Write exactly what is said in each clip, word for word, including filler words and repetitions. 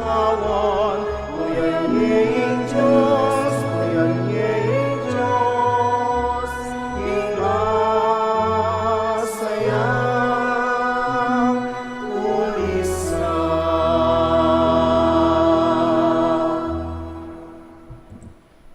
Awan, uyan ye ing Dios, uyan ye ing Dios, ing masayang kulisan.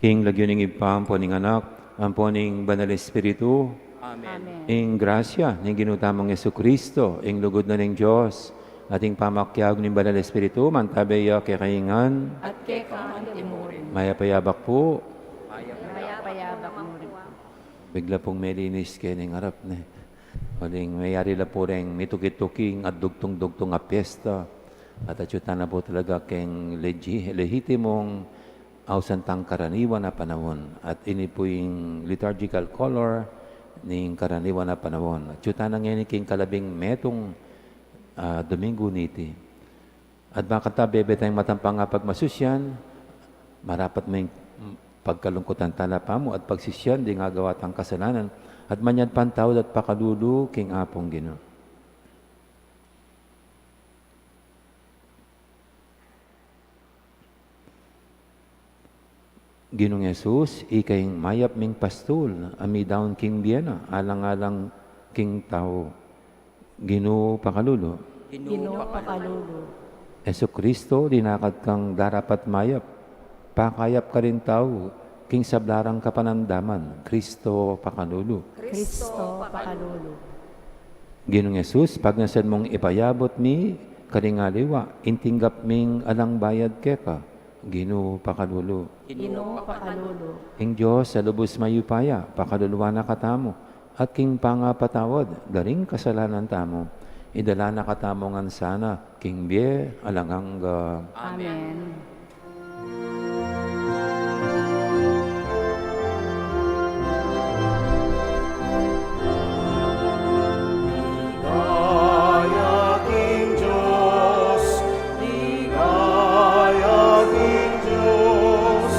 King lagyu ning Ibpa, ampo ning Anak, ampo ning Banal Espiritu. Amen. Amen. Ing grasya ning Ginu tamung Jesucristo, ing lugud na ning Dios, at ing pamakiabe ning Banal Espiritu, mantabe ya kekayu ngan. At keka antimurin. Mayap a yabak pu. Mayap a yabak mu rin. Bigla pung melinis keni ing arap ne. Uling meyari la pu reng mituki-tuki at dugtung-dugtung a piesta. At atyu tana pu talaga keng legi-, lehitimung ausan tang karaniwan a panaun. At ini pu ing liturgical color ning karaniwan a panaun. Atyu tana ngeni king kalabing metung, ah, Domingo niti. At bakanta tabe bebe tang matampang a pagmasusyan, marapat meng pagkalungkutan tala pamu at pagsisian ding agawa tang kasalanan, at manyad patawad at pakalulu king Apung Ginu. Ginung Jesus, ika ing mayap ming pastul, a midaun king bie na, alang-alang king tau. Ginu, pakalulu. Ginu, pakalulu. Jesucristo, dinakad kang darapat mayap, pakayap karing tau king sabla rang kapanamdaman. Cristo, pakalulu. Cristo, pakalulu. Ginung Jesus, pagnasan mung ipayabut mi karing aliwa ing tinggap ming alang bayad keka. Ginu, pakalulu. Ginu, pakalulu. Ing Dios a lubus mayupaya, pakaluluan na katamu, at king pangapatawad da ring kasalanan tamu, idala na katamu ngan sana king bie alang angga. Amen. Ligaya king Dios, ligaya king Dios,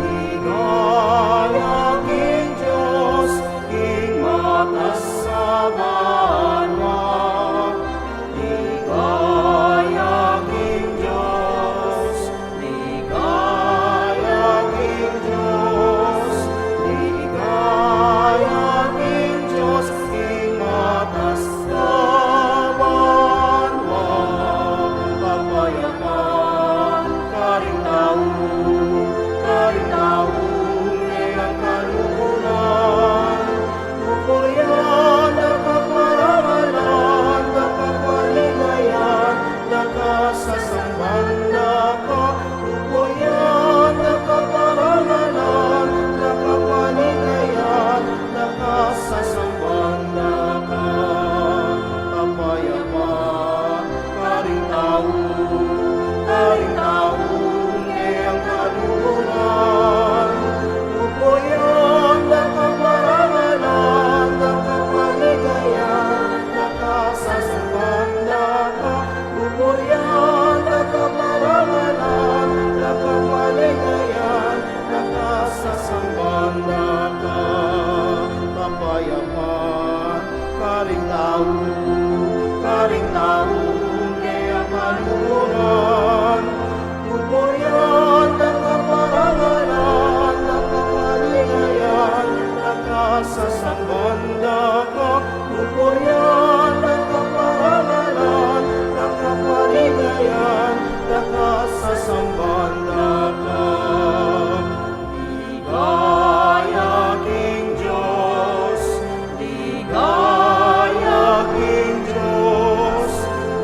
ligaya king Dios, king matas a banua. Ligaya king Dios, ligaya king Dios, ligaya king Dios, king matas a banua. Kapayapan karing tau, karing tau king kaluguran. Pupurian da ka, parangalan da ka, paligayan da ka, sasamban da ka. Pupurian da ka, parangalan da ka, paligayan da ka, sasamban da ka. Kapayapan karing tau, karing tau king kaluguran. Pupurian da ka, parangalan da ka, paligayan da ka, sasamban da ka. Pupurian da ka, parangalan da ka, paligayan da ka, sasamban da ka. Kapayapan karing tau, karing tau king kaluguran. Pupurian da ka, parangalan da ka, paligayan da ka, sasamban da ka. Pupurian da ka, parangalan da ka, paligayan da ka, sasamban da ka. Ligaya king Dios, ligaya king Dios,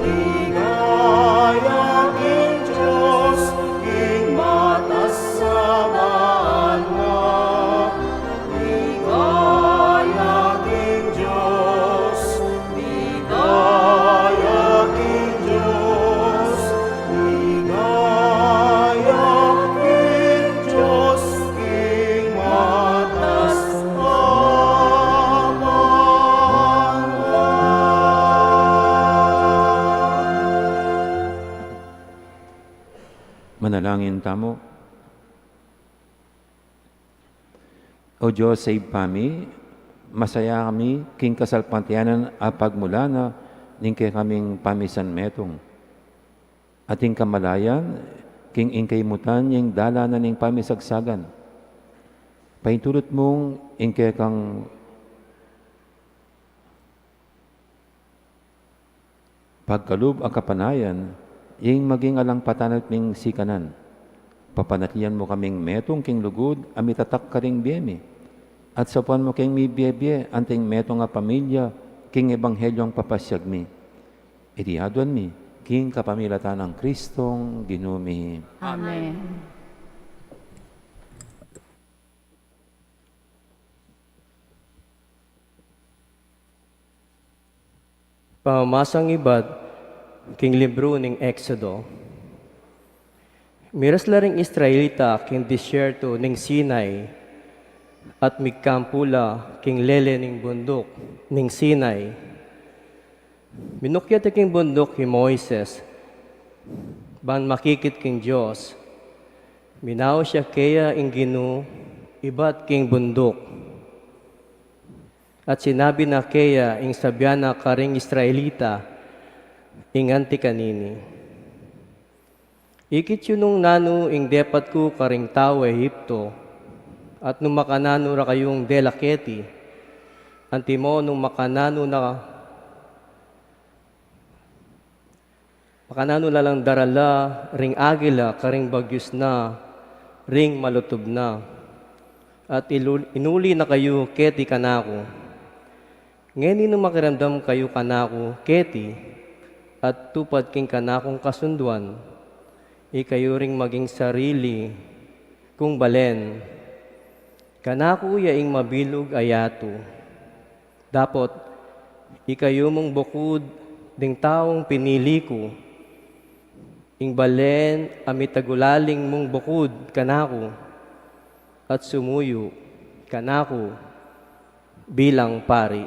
ligaya king Dios, king matas a banua. Ligaya king Dios, ligaya king Dios, ligaya king Dios, king matas a banua. Manalangin tamu. O Dios a Ibpa mi, masaya kami king kasalpantayanan a pagmulanan ning kekaming pamisanmetung. At ing kamalayan, king ing kaimutan, ing dalanan ning pamisagsagan. Paintulut mung ing kekang pagkalub a kapanayan, ing maging alang patanut ming sikanan. Papanatilian mu kaming metung king lugud a mitatak karing bie mi. At saupan mu king mibiebie anting metung a pamilya king ebanghelyung papasiag mi. Iti aduan mi king kapamilatan nang Kristong Ginu mi. Amen. Pamamasang ibat king libru ning Exodo. Miras la ring Israelita king disyerto ning Sinai, at migkampu la king lele ning bunduk ning Sinai. Minukyat ya king bunduk hi Moises, ban makikit king Dios. Minaus ya keya ing Ginu ibat king bunduk. At sinabi na keya ing sabian na karing Israelita, ing anti kanini. Ikit yu nung nanu ing depat ku karing tau Ehipto, at nung makananu ra kayung dela keti, antimo nung makananu na, makananu la lang darala ring agila karing bagyus na, ring malutub na, at ilu-, inuli na kayu keti kanaku. Ngeni nung makiramdam kayu kanaku keti, at tupad king kanakung kasunduan, ikayu ring maging sarili kung balen. Kanaku ya ing mabilug a yatu. Dapot, ikayu mung bukud ding taung pinili ku, ing balen a mitagulaling mung bukud kanaku, at sumuyu kanaku bilang pari.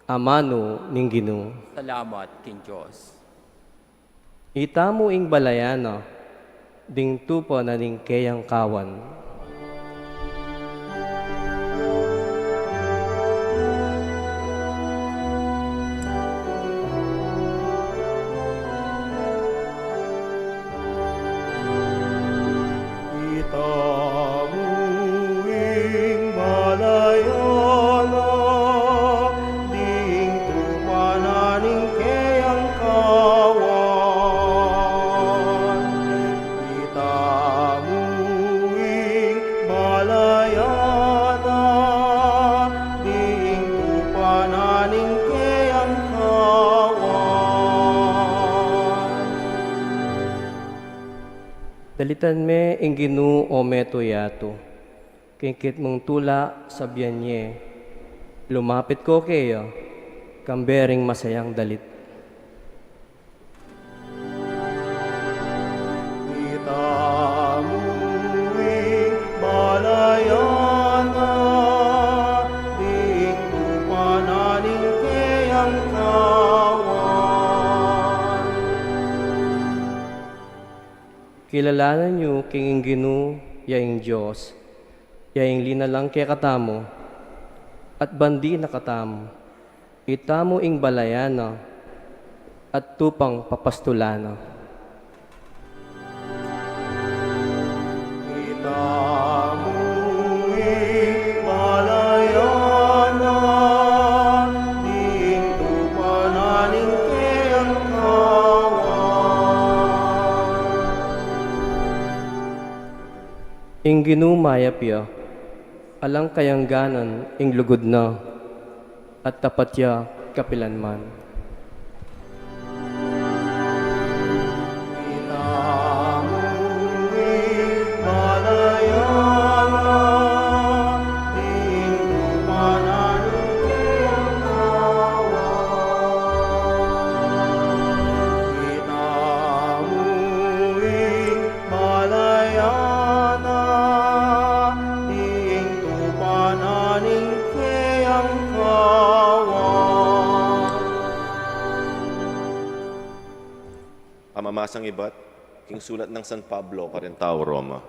Amanu ning Ginu. Salamat king Dios. Itamu ing balayan na, ding tupa na ning keyang kawan. Itamu ing balayan na, ding tupa na ning keyang kawan. Itamu ing balayan na, ding tupa na ning keyang kawan. Dalitan me ing Ginu, o meto yatu. King kit mung tula, sabian ye, lumapit ko keya, kambe ring masayang dalit. Itamu ing balayan na, ding tupa na ning keyang kawan. Kilalanan yu king ing Ginu ya ing Dios, ya ing linalang kekatamu, at bandi na katamu. Itamu ing balayan na, at tupang papastulan na. Itamu ing balayan na, ding tupa na ning keyang kawan. Ing Ginu mayap ya, alang kayangganan ing lugud na, at tapat ya kapilanman. Itamu ing balayan na, ding tupa na ning keyang kawan. Itamu ing balayan na, ding tupa na ning keyang kawan. Pamamasang ibat king sulat nang San Pablo karing tau Roma.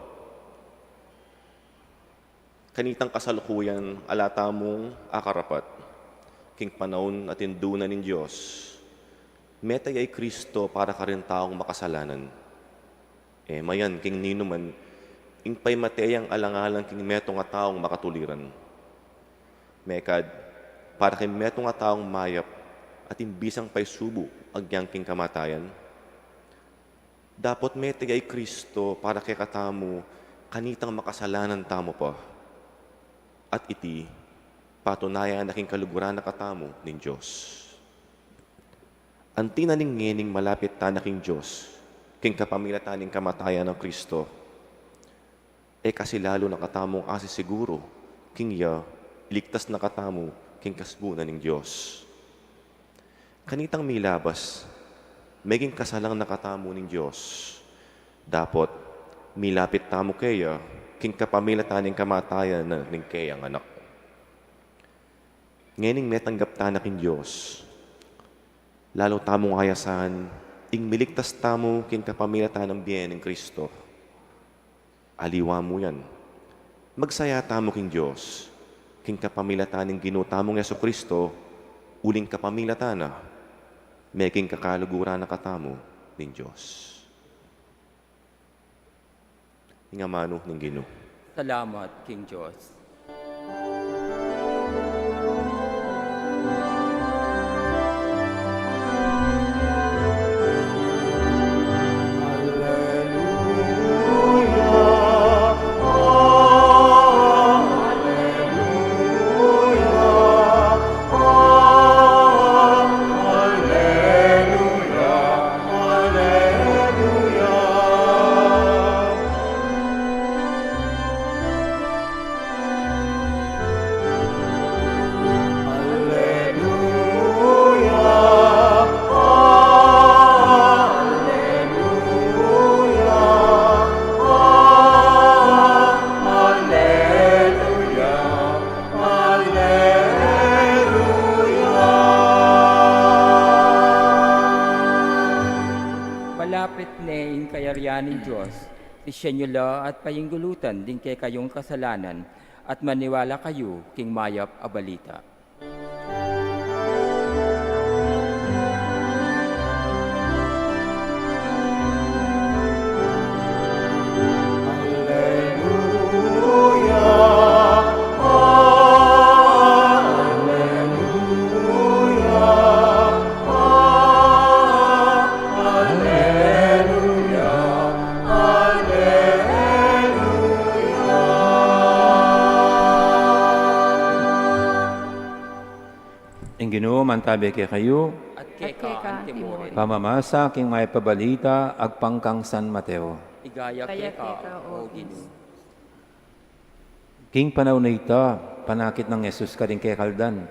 Kanitang kasalukuyan ala tamung akarapat king panaun a tindunan ning Dios, Mete ya i Kristo para karing taung makasalanan. E mayan king ninuman ing pamate yang alang-alang king metung a taung makatuliran. Mekad, para king metung a taung mayap at ing bisang paisubu agyang king kamatayan. Dapot mete ya i Kristo para kekatamu kanitang makasalanan tamu pa. At iti, patunayan na king kaluguran na katamu ning Dios. Anti na ning ngening malapit tana king Dios, king kapamilatan ning kamatayan nang Kristo, e kasi lalu na katamung asisiguru king ya iligtas na katamu king kasbu na ning Dios. Kanitang milabas, meging kasalang na katamu ning Dios. Dapot, milapit tamu keya king kapamilatan ning kamatayan na ning keyang Anak. Ngening metanggap tana king Dios, lalu tamung ayasan ing miligtas tamu king kapamilatan nang bie ning Kristo. Aliwa mu yan, magsaya tamu king Dios king kapamilatan ning Ginu tamung Jesu-Kristo, uling kapamilatan na meging kakaluguran na katamu ning Dios. Ing amanu ning Ginu. Salamat king Dios. Malapit ne ing kayarian ning Dios. Sisian yu la at painggulutan ding kekayung kasalanan, at maniwala kayu king mayap a balita. Ing Ginu mantabe kekayu. At keka antimurin. Pamamasa king mayap a balita agpang kang San Mateo. Ligaya keka, O Ginu. King panaun a ita, panakit nang Jesus karing kekaldan.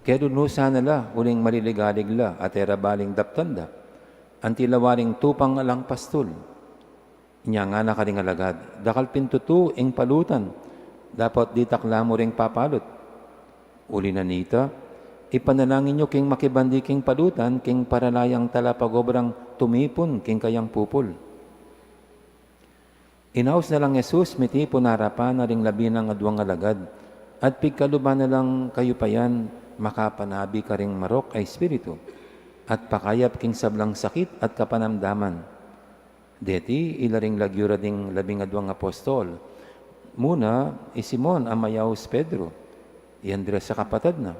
Kelunusan na la uling maliligalig la, at e ra baling daptan da. Anti la waring tupang alang pastul. Inya ngana karing alagad, dakal pin tutu ing palutan, dapot ditak la mu ring papalut. Uli na nita, ipanalangin yu king makibandi king palutan, king para la yang talapagobrang tumipun king kayang pupul. Inaus na lang Jesus mitipun arapan na ring labi nang aduang alagad, at pigkaluban na lang kayupayan makapanabi karing marok a espiritu, at pakayap king sablang sakit at kapanamdaman. Deti ila ring lagyu ra ding labing aduang apostol. Muna, i Simon a mayaus Pedro, i Andres a kapatad na,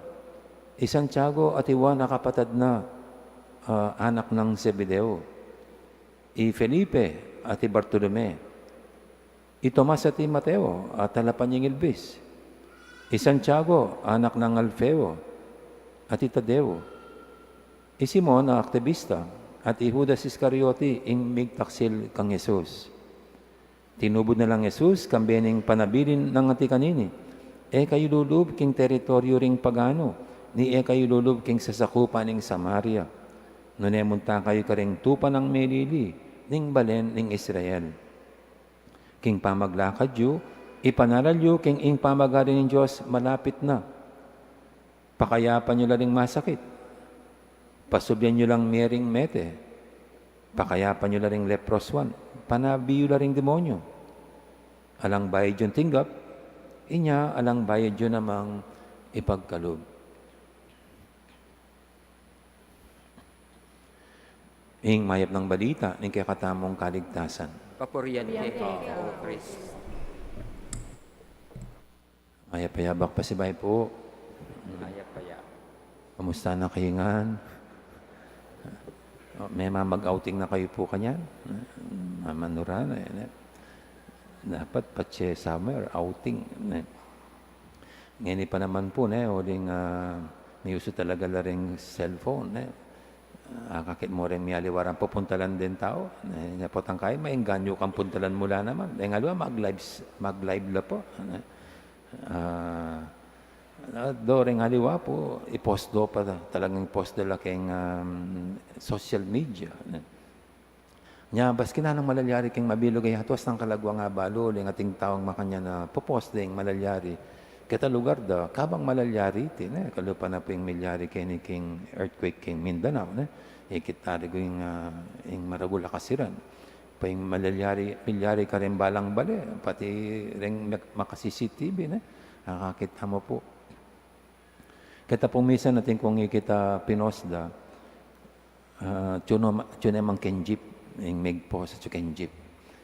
i Santiago at i Juan a kapatad na, ah, anak nang Zebedeo, i Felipe at i Bartolome, i Tomas at i Mateo a talapanyingilbis, i Santiago anak nang Alfeo, at i Tadeo, i Simon a aktibista, at i Judas Iscariote, ing migtaksil kang Jesus. Tinubud na lang Jesus kambe ning panabilin nang anti kanini, "E kayu lulub king teritoryu ring pagano, ni e kayu lulub king sasakupan ning Samaria. Nune munta kayu karing tupa nang melili ning balen ning Israel." King pamaglakad yu, ipanaral yu king ing pamagari ning Dios malapit na. Pakayapan yu la ring masakit. Pasubian yu lang mie ring mete. Pakayapan yu la ring leproswan. Panabi yu la ring demonyo. Alang bayad yung tinggap, inya alang bayad yu namang ipagkalub. Ing mayap nang balita ning kekatamung kaligtasan. Papurian keka, O Kristo. Mayap a yabak pasibayu pu. Mayap a yabak. Kumusta na kayu ngan? O, mema mag-outing na kayu pu kanyan? Mamanuran, e, ne? Dapat patse summer, outing, ne? Ngeni pa naman pu, ne, uling, ah, miyusu talaga la ring cellphone, ne? Akakit mu ring mialiwa rang pupuntalan deng tau, ne? Nya potang kayi, maengganyu kang puntalan mu la naman. Deng aliwa, mag-live, mag-live la pu, ne? Ah, do ring aliwa pu, i-post do pa, talagang i-post do la keng, um, social media, ne? Nya, maski nanung malalyari keng mabilug a yatu, asnang kalaguang abalu, uling ating taung makanyan a pu-post deng malalyari keta lugar da, kabang malalyari iti, ne, kalupa na pu ing milyari keni king earthquake king Mindanao, ne, ikit tari gu ing, ah, ing maragul a kasiran. Pati ing malalyari, milyari karing balang bale, pati ring mak-, maka-C C T V, ne, akakit mu pu. Keta pung misan atin kung ikit a pinost da, ah, tune ma-, tune mang keng jeep, ing megpost atyu keng jeep.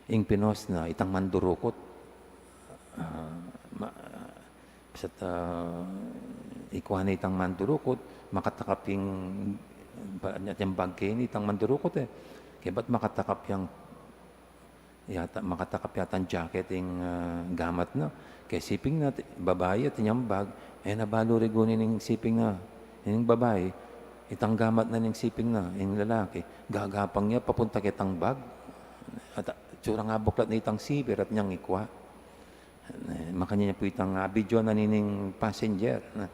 Ing pinost na, itang mandurukut. Ah, ma-, basta, ah, ikwa na itang mandurukut, makatakap ing, ba-, ating bag keni, itang mandurukut, e. Kaybat makatakap yang yata, makatakap yata ing jacket ing, ah, gamat na. Keng siping na, ti-, babai, atin yang bag, e na balu rigun ining siping na, ining babai, itang gamat na ning siping na, ing lalaki, gagapang ya, papunta ketang bag. At, ah, tsura nang abuklat na itang siping, at nyang ikwa. E, makanyan ya pu itang, ah, video na nining passenger, ne.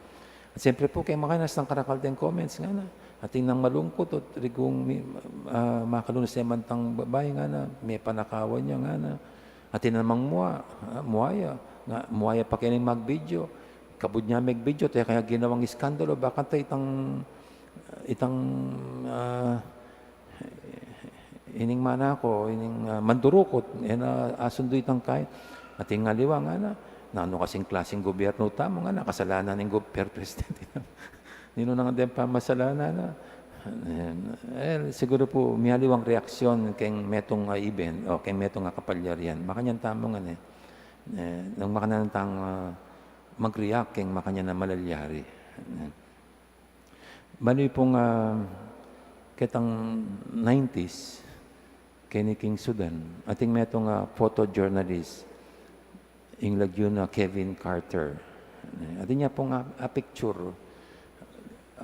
At siyempre pu, keng makanyan asnang karakal deng comments ngana. Atin nang malungkut, o rigung mi-, ah, makalunus ne man itang babai ngana, mepanakawan ya ngana. Atin namang mua, ah, mua ya, nga, mua ya pa keni mag-video. Kabud nya meg-video, teka ya ginawang iskandalu, bakanta itang, itang, ah, ining manako, ining, ah, mandurukut, e na asundu itang kayi. Atin aliwa ngana, nanu kasing klaseng gobyernu tamu ngana, kasalanan ning gob-, per presidente. Ninu na nga deng pamasalanan na? E, siguru pu, mialiwang reaksyon keng metung a event, o keng metung a kapalyarian. Makanyan tamu ngan, e. E, nung makanyan tang, ah, mag-react keng makanyan a malalyari. E. Balu pung, ah, ketang nineties, keni king Sudan, atin metung a photojournalist, ing lagyu na Kevin Carter. Atin ya pung a-, a-picture,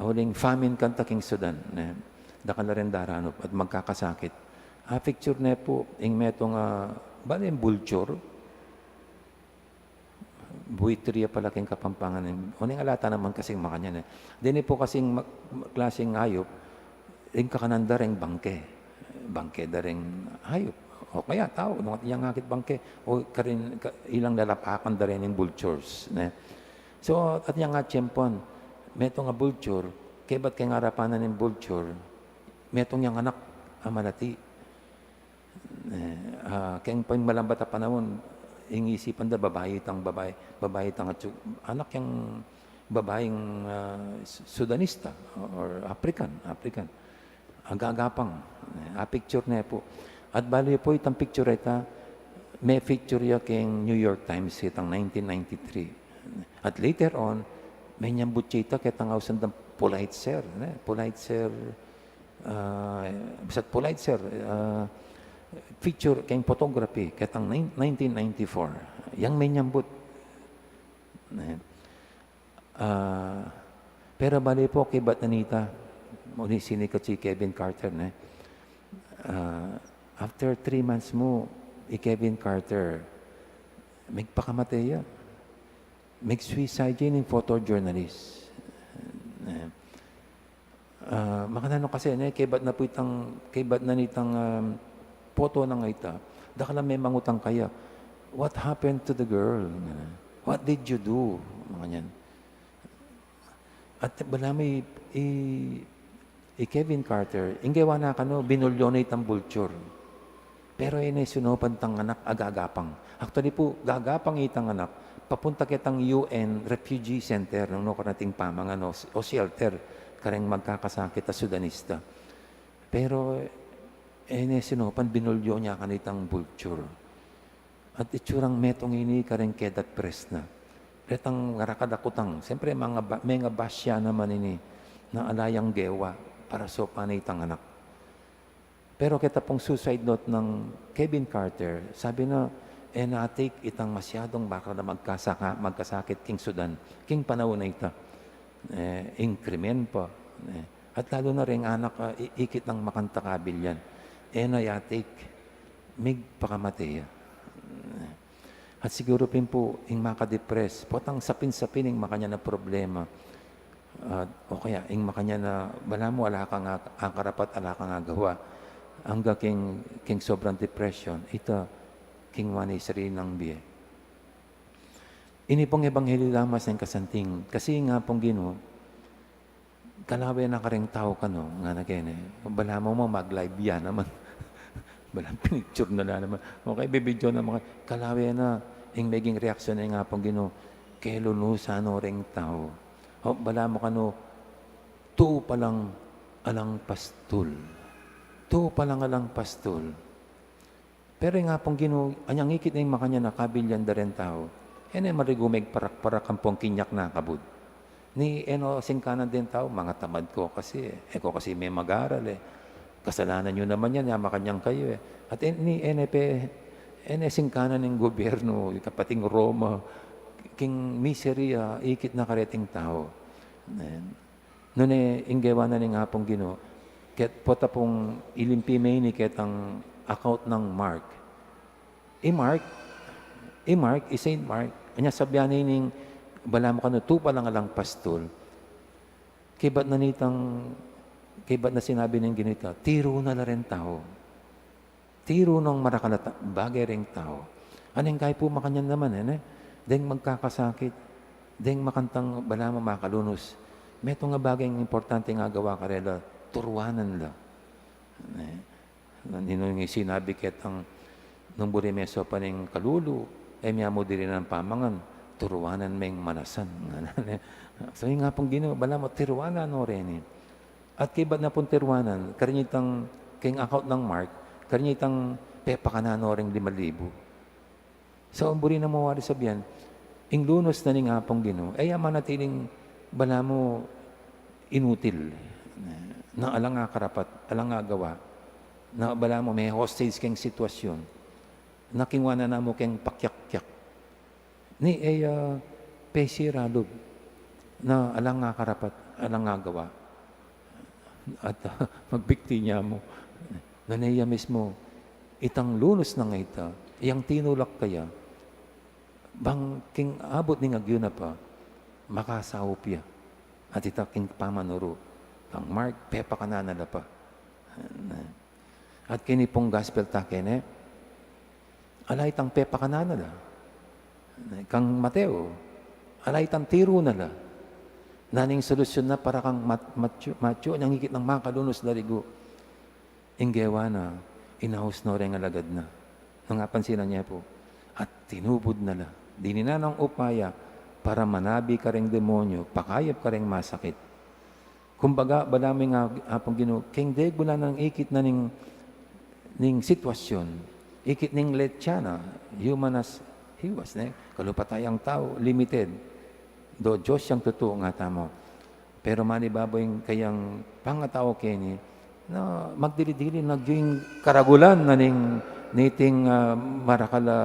uling famine kanta king Sudan, ne? Dakal la ring daranup at magkakasakit. A-picture ne pu, ing metung a, bale ing vulture, buitri ya pala king Kapampangan, e. O ning alata naman kasing makanyan, e. Deni pu kasing ma-, klaseng ayup, ing kakanan da reng bangke. Bangke da reng ayup. O kaya tau, nung atin yang akit bangke, o karin, ka-, ilang lalapakan da ring vultures, ne. So, atin yang atiempon, metung a vulture, kaybat keng arapan na ning vulture, metung yang anak a malati. E, ah, keng pamalambat a panaun, ing isipan da, babai itang, babai, babai itang atyu, anak yang babaing, ah, Su-, Sudanista or African, African. Agagapang, e, a-picture ne pu. At balu pu itang picture a ita, me-feature ya keng New York Times itang nineteen ninety-three. At later on, menyambut ya ita ketang ausan dang Pulitzer, ne? Pulitzer, ah, basta Pulitzer, ah, feature keng photography, ketang nine-, nineteen ninety-four. Yang menyambut. Ne? Ah, pero bale pu, kaybat na nita, muli sinikat si Kevin Carter, ne? Ah, after three months mu, i Kevin Carter, megpakamate ya. Meg-suicide ya ning photojournalist. Ne? Ah, makananu kasi, ne, kaybat na pu itang, kaybat na nitang, um, photo nang ita, dakal a memangutang kaya, "What happened to the girl?" What did you do? Makanyan. At balamu i, i, i Kevin Carter, ing gewa na kanu, binulyo na itang vulture. Pero e ne sinunupan itang anak, agagapang. Actually pu, gagapang itang anak, papunta ketang U N Refugee Center, nung nukarin ating pamangan o, o shelter, kareng magkakasakit a Sudanista. Pero, E ne sinopan, binulyo ne kanitang vulture. At itsurang metung ini kareng kedat pres na. Retang ngarakadakutang, siyempre, mga ba-, mga basya naman ini na ala yang gewa para sopan itang anak. Pero keta pung suicide note nang Kevin Carter, sabi na, e na take itang masyadung bakal na magkasaka-, magkasakit king sudan, king panaun a ita. Eh, ing krimen pa. Eh, at lalu na ring anak, ah, i-, ikit nang makanta kabilyan. E na ya take, migpakamate ya. At siguru pin pu, ing makadepress, potang sapin-sapin ing makanyan a problema. At, o kaya, ing makanyan a, balamu ala kang a-, akarapat, ala kang agawa. Angga king, king sobrang depression, ita, king wani sari nang bie. Ini pung ebanghelyo lamas neng kasanting, kasi nga pung Ginu, kalawe na kareng tau kanu, ngana keni, balamu mu mag-live ya naman. Balamu pinicture na la naman. O kaya bibidyo naman, kalawe na, ing meging reaksyon na nga pung Ginu, kelunusan no reng tau. O, balamu kanu, tu palang alang pastul. Tu palang alang pastul. Pero ing Apung Ginu, anyang ikit na ing makanyan a kabilyan da reng tau, e ne marigu megparak-parak ampong kinyak na kabud. Ni e no singkanan deng tau, mangatamad ko kasi, e ko kasi me mag-aral e. Kasalanan yu naman yan, ya makanyan kayu e. At e, ni e ne pe, e ne singkanan ning gobyerno, kapating Roma, king misery a ikit na kareting tau. Amen. Nune ing gewa na ning Apung Ginu, ket pota pung ilimpi me ini ketang account nang Mark. I Mark, i Mark, i Saint Mark, anya sabyan ne ining balamu kanu tu palang alang pastul. Kaybat na nitang, kaybat na sinabi ning Ginu ita, tiru na la reng tau. Tiru nong marakal a ta-, bagay reng tau. Aneng kay pu makanyan naman, e ne? Deng magkakasakit, deng makantang balamu makalunus. Metung a bagay ing importante nga gawa karela, turuanan la. E, nanu ing sinabi ketang nung buri me sopan ing kalulu, e mia mu dirinan pamangan, turuanan meng manasan. So, ing Apung Ginu, balamu, tiruanan no reni. At kaybat na pung tiruanan, karin itang king account nang Mark, karin itang pepakanan no reng lima libu. So, buri na mu wari sabyan, ing lunus na ning Apung Ginu, e ya manatiling balamu inutil, na alang akarapat, alang agawa, na balamu me-hostage keng sitwasyon, na kingwanan na mu keng pakyakyak. Ni e ya pesira lub na alang akarapat, alang agawa. At, ah, magbikti ne mu. Nune ya mismu, itang lunus nang ita, yang tinulak kaya, bang king abut ning agyu na pa, makasaup ya. At ita king pamanuru, kang Mark, pepakanan na la pa. At keni pung gospel ta keni, ala itang pepakanan na la. Kang Mateo, ala itang tiru na la. Nanu ing solusyon na para kang Mat-, Matthew, Matthew, anyang ikit nang makalunus laligu. Ing gewa na, inaus no reng alagad na. Nung apansinan ye pu, at tinubud na la. Dininan nang upaya para manabi kareng demonyo, pakayap kareng masakit. Kumbaga, balamu ing Apung Ginu, keng degu na nang ikit na ning, ning sitwasyon, ikit ning letsa na, human as he was, ne? Kalupa tayang tau, limited. Do Dios yang tutu, nga tamu. Pero manibabu ing kayang pangatau keni, na magdili-dili, na agyu ing karagulan na ning niting, ah, marakal a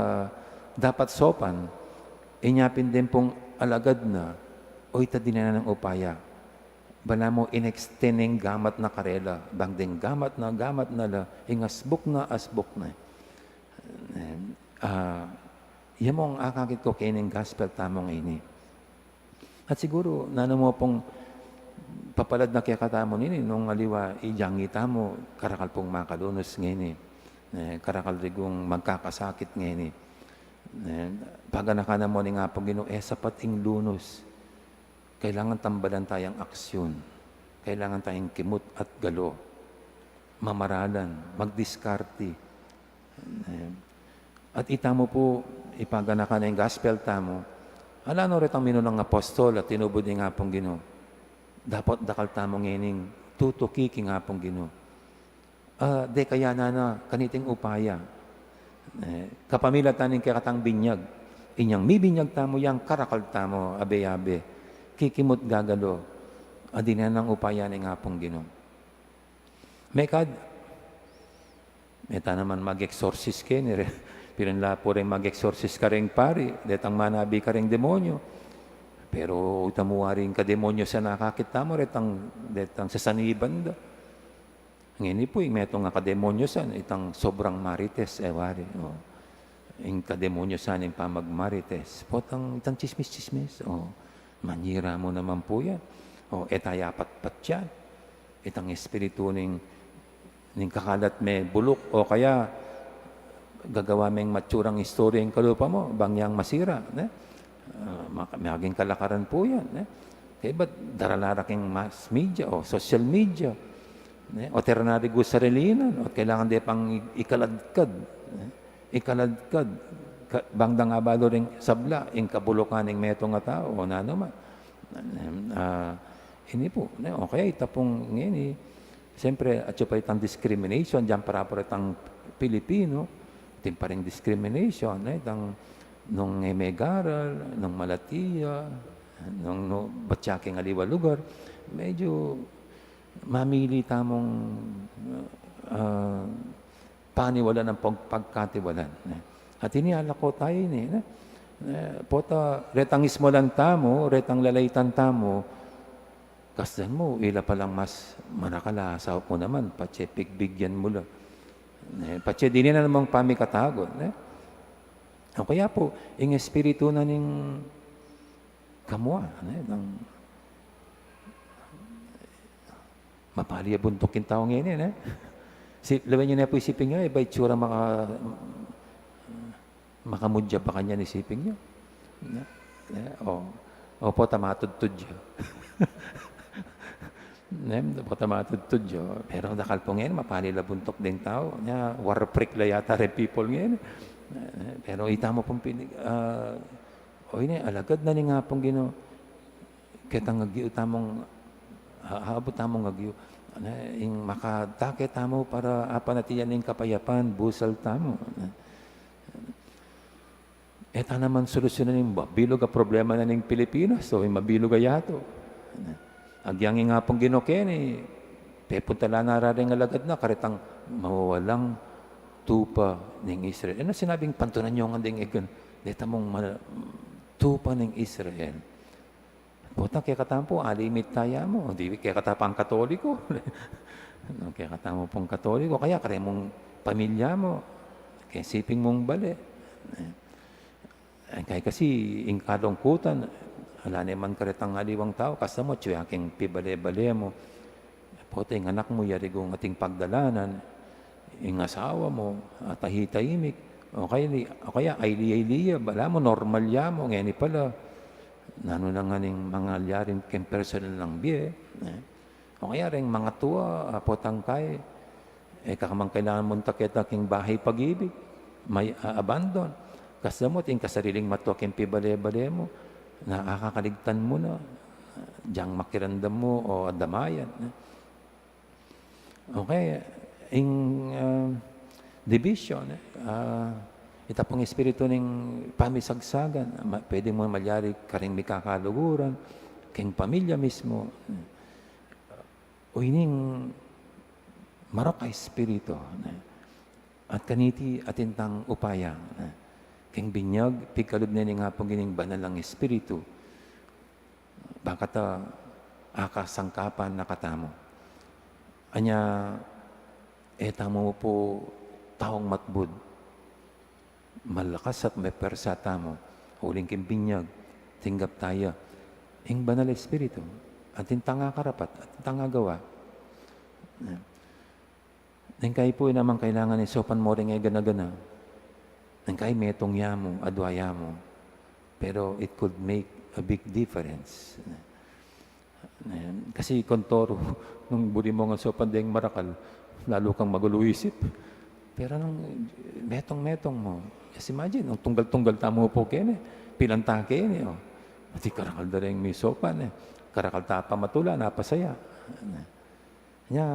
dapat sopan, inya pin deng pung alagad na, o ita dininan nang upaya. Balamu in-extend ing gamat na karela, bang deng gamat na, gamat na la, ing asbuk na, asbuk na. Ah, ya mu ing akakit ku keni king gospel tamu ngeni. At siguru, nanu mu pung papalad na kekatamu nini, nung aliwa idyang itamu, karakal pung makalunus ngeni. Eh, karakal rigung magkakasakit ngeni. Eh, paganakan na mu ning Apung Ginu, e sapat ing lunus. Kailangan tambalan tayang aksyon. Kailangan tayang kimut at galo. Mamaralan, magdiskarte. Eh, at itamu pu, ipaganakan na ing gospel tamu. Ala no retang minunang apostol at tinubud ning Apung Ginu. Dapat dakal tamu ngening tutuki king Apung Ginu. Ah, de kaya na na, kaniting upaya. Eh, kapamilatan ning kekatang binyag. Inyang mibinyag tamu, yang karakal tamu, abe-abe. Kikimut gagalu. Adi na nang upaya ning Apung Ginu. Mekad, meta naman mag-exorcist keni re. Pilan la pu reng mag-exorcist kareng pari, detang manabi kareng demonyo. Pero ita mu wari ing kademonyosan a akakit tamu, retang, detang sasaniban da. Ngeni pu, ing metung a kademonyosan, itang sobrang marites, e wari, o. Ing kademonyosan, ing pamagmarites. Potang itang tsismis-tsismis, o. Manyira mu naman pu yan. O, e taya patpat yan. Itang espiritu ning, ning kakalat me buluk, o kaya gagawa meng matsurang istorya ing kalupa mu, bang yang masira, ne? Ah, ma-, maging kalakaran pu yan, ne? Kaya ba't darala ra king mass media o social media, ne? O tera na rin gu sarili na, o kailangan de pang i-, ikaladkad, ne? Ikaladkad, ka-, bang da nga balu ring sabla, ing kabulukan ning metung a tau, o nanu man. Ah, ini pu, ne? O kaya ita pung ngeni, siyempre, atyu pa itang discrimination, diyan para pa itang Pilipino, atin pa ring discrimination, ne? Itang nung e megaral, nung malati ya, nung, nung batya king aliwa lugar, medyo mamili tamung, ah, paniwalan ning pag-, pagkatiwalan, ne? At ini alako tayu ini, ne? Eh, pota, retang ismulan tamu, retang lalaitan tamu, kasdan mu, ila palang mas marakal a saup mu naman, patse pigbigyan mu la. Ne, patse dininan mung pamikatagun, ne? O kaya pu, ing espiritu na ning kamua, ne? Nang mapali a buntuk ing tau ngeni, ne? Si, lawen yu ne pu isipin yu, iba itsura maka-, makamudya pa kanyan isipin yu. Ne? Ne? O, o pota matudtud ya. Ne? Pota matudtud ya. Pero dakal pu ngeni, mapali la buntuk ding tau. Nya, war freak la yata reng people ngeni. Ne? Pero ita mu pung pini-, ah, o ini, alagad na ning Apung Ginu. Ketang agyu tamung, a-, aabut tamung agyu, ne, ing makadake tamu para apanatilian ing kapayapan, busal tamu, ne. E ta naman solusyunan ing mabilug a problema na ning Pilipinas, o ing mabilug a yatu, ne. Agyang ing Apung Ginu keni, pepuntalan na ra ring alagad na, karetang mawawalang tupa ning Israel. E na sinabing pantunan yu ngan ding egan, deta mung ma-, tupa ning Israel. Pota, kekatamu pu, alimit taya mu. Di, kekatamu pung Katoliko. Kekatamu pung Katoliko. Kaya kare mung pamilya mu, kesiping mung bale. Eh, kaya kasi, ing kalungkutan, ala ne man karetang aliwang tau, kasamo, atyu ya keng pibale-bale mu. Pota, ing anak mu, yari gung ating pagdalanan, ing asawa mu, ah, tahi-tahimik, o kaya, o kaya, aili-aili ya, bala mu, normal ya mu, ngeni pala, nanu na ngan ing mangalyari keng personal nang bie, eh. O kaya, reng mangatua, ah, potang kai, e ka man kailangan munta keta keng Bahay Pag-ibig, may, ah, abandon. Kasamo, ing kasariling matua keng pibale-bale mu, na akakaligtan mu na, dyang makiramdam mu, o adamayan, eh. Okay, ing, ah, division, eh, ah, ita pung espiritu ning pamisagsagan, ma-, pwede mu malyari karing mikakaluguran, keng pamilya mismu. O ining marok a espiritu, ne? At kaniti atin tang upaya, ne? Keng binyag, pigkalub ne ning Apung Ginu ing Banal a Espiritu. Ba kata akasangkapan na katamu. Anya, e tamu pu taung matbud. Malakas at mapwersa tamu. Uling keng binyag, tinggap taya ing Banal a Espiritu. Atin tang akarapat, atin tang agawa. Neng kai pu, e naman kailangan isaupan mu ring e gana-gana. Neng kai metung ya mu, adua ya mu. Pero it could make a big difference. Kasi kontoru, nung buri mu ngan saupan deng marakal, lalu kang magulu isip. Pero nung metung-metung mu, just imagine, nung tunggal-tunggal tamu pu keni, pilan ta keni, o. Pati karakal da ring misaupan, e. Karakal ta pamatula, napasaya. Nya,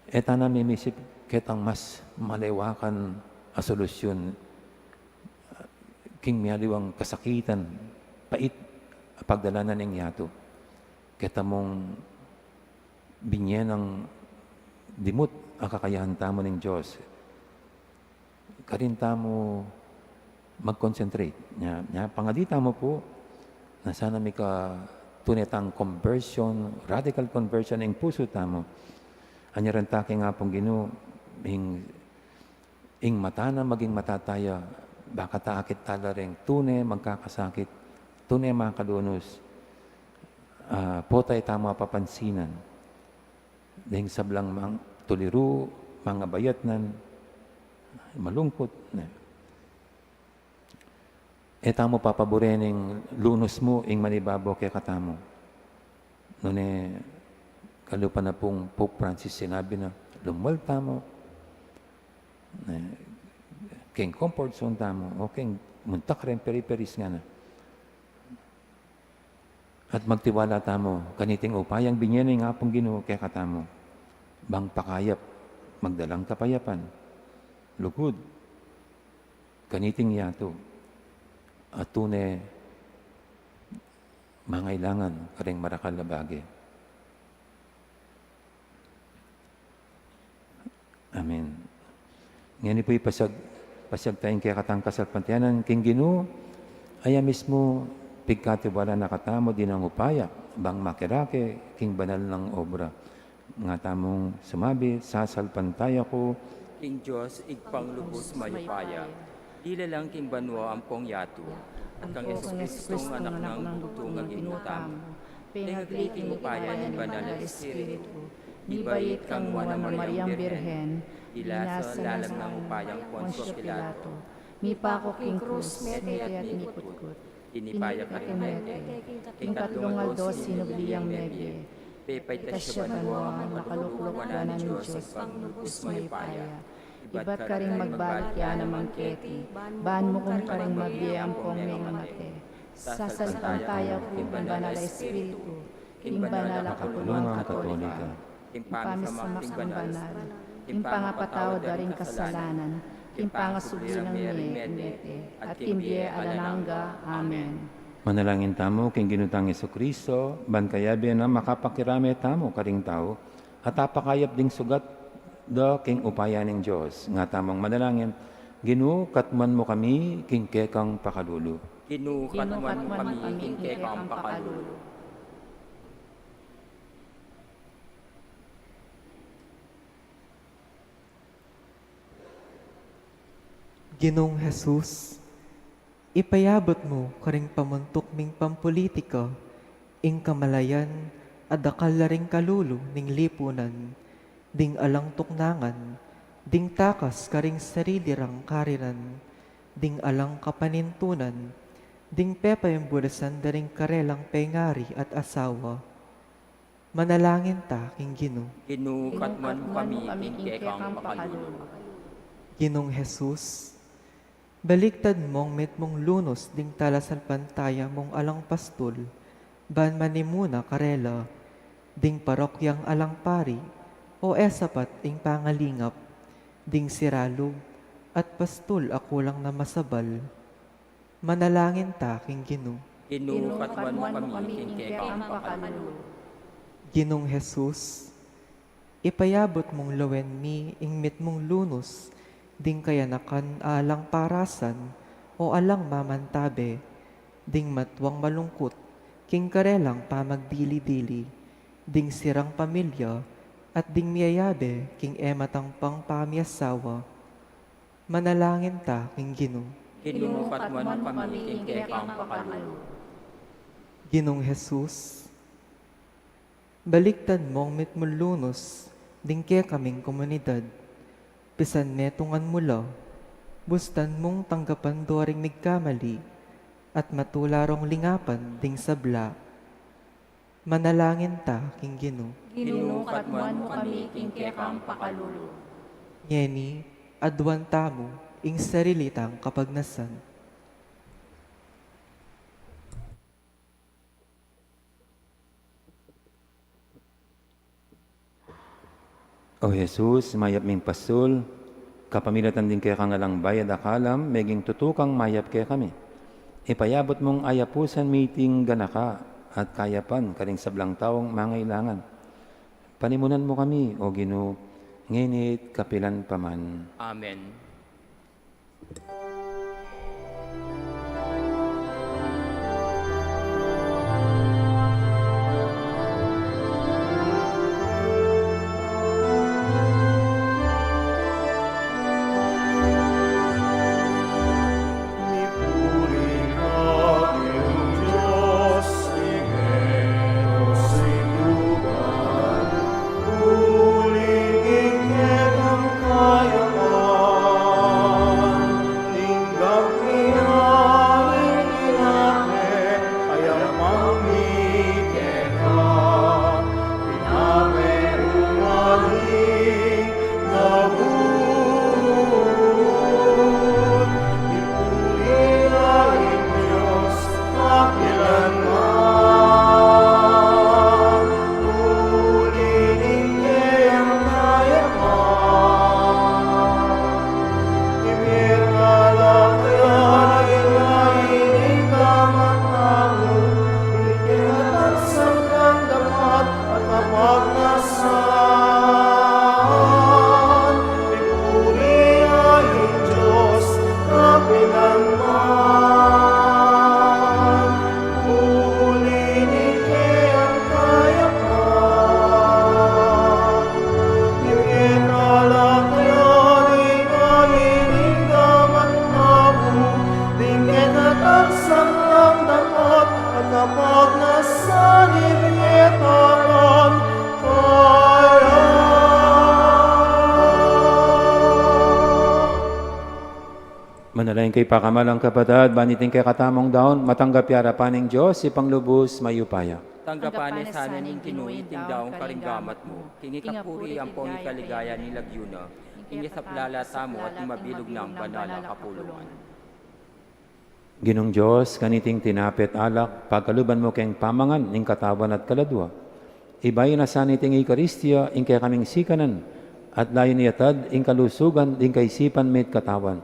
E ta na mimisip ketang mas malewakan a solusyon, king mialiwang kasakitan, pait a pagdalanan ning yatu. Keta mung binye nang dimut a kakayahan tamu ning Dios. Karin tamu mag-concentrate. Nya, nya, pangadi tamu pu, na sana mika tune tang conversion, radical conversion ing pusu tamu. Anyaran ta king Apung Ginu, ing, ing mata na maging mata taya, baka ta akit tala ring tune magkakasakit, tune makalunus, ah, potay tamu apapansinan. Deng sablang mang-, tuliru, mangabayat nan, malungkut, ne. E tamu papabure ning lunus mu ing manibabo kekatamu. Nune, kalupa na pung Pope Francis sinabi na, lumual tamu, ne, king comfort zone tamu, o king munta kareng periperies ngana. At magtiwala tamu kaniting upayang binye ning Apung Ginu kekatamu, bang pakayap, magdalang kapayapan, lugud, kaniting yatu, a tune mangailangan kareng marakal a bage. Amen. Ngeni pu ipasiag, pasiag taya ing kekatang kasalpantayanan king Ginu, a ya mismu pigkatiwala na katamu dinan upaya, bang makirake king banal nang obra. Nga tamung sumabi, sasalpantaya ku king Dios, Ibpang lubus mayupaya. Dila lang king banua ampong yatu, at kang Jesucristo, Anak nang bugtung a Ginu tamu. Pengagli king upaya ning Banal a Espiritu, mibait kang Nuan a Mariang Birhen, binasa lalam nang upayang Poncio Pilato, mipaku king krus, mete at mikutkut, tinipa ya karing mete, king katlung aldo sinubli yang mebie, pepaitas ya banua, makalukluk wanan ning Dios Ibpang lubus mayupaya. Ibat karing magbalik ya naman keti, ban mukum karing mabie ampong mengamate. Sasalpantaya ku king Banal a Espiritu, king Banal a Kapulungan Katolika, king pamisamak ning banal, king pangapatawad da ring kasalanan, king pangasubli nang mie king mete, at king bie alang angga. Amen. Manalangin tamu king Ginu tang Jesucristo, ban kayabe na makapakirame tamu karing tau, at apakayap ding sugat da king upaya ning Dios. Nga tamung manalangin, Ginu, katmuan mu kami king kekang pakalulu. Ginu, katmuan mu kami king kekang pakalulu. Ginung Jesus, ipayabut mu karing pamuntuk ming pampulitika ing kamalayan a dakal la ring kalulu ning lipunan, ding alang tuknangan, ding takas karing sarili rang karinan, ding alang kapanintunan, ding pepayumbulasan da ring karelang pengari at asawa. Manalangin ta king Ginu. Ginu, katmuan mu kami king kekang pakalulu. Ginung Jesus, baligtad mung mitmung lunus ding talasalpantaya mung alang pastul, ban manimuna karela, ding parokyang alang pari, o e sapat ing pangalingap, ding siralub, at pastul a kulang na masabal. Manalangin ta king Ginu. Ginu, katmuan mu kami king kekang pakalulu. Ginung Jesus, ipayabut mung lawen mi ing mitmung lunus ding kayanakan a alang parasan o alang mamantabe, ding matuang malungkut king karelang pamagdili-dili, ding sirang pamilya, at ding miyayabe king e matangpang pamiasawa. Manalangin ta king Ginu. Ginu, katmuan mu kami king kekang pakalulu. Ginung Jesus, baligtad mung mitmung lunus ding kekaming komunidad, pisan metungan mu la, bustan mung tanggapan do ring migkamali, at matula rong lingapan ding sabla. Manalangin ta king Ginu. Ginu, katmuan mu kami king kekang pakalulu. Ngeni, aduan tamu ing sarili tang kapagnasan. O Jesus, mayap ming pasul, kapamilatan ding kekang alang bayad a kalam, meging tutu kang mayap kekami. Ipayabut mung ayapusan mi iting ganaka at kayapan karing sablang taung mangailangan. Panimunan mu kami, O Ginu, ngeni't kapilan pa man. Amen. Manalangin kayu, pakamalan kung kapatad, ban iting kekatamung daun matanggap ya arapan ning Dios, Ibpang lubus mayupaya. Tanggapan na sana ning Ginu iting daun karing gamat mu, king ikapuri ampong ikaligaya ning lagyu na, king isaplala tamu at king mabilug nang banal a kapulungan. Ginung Dios, kaniting tinape at alak, pagkaluban mu keng pamangan ing katawan at kaladua, ibayu na sana iting Eukaristia ing kekaming sikanan, at layun ing iatad ing kalusugan ding kaisipan mi at katawan.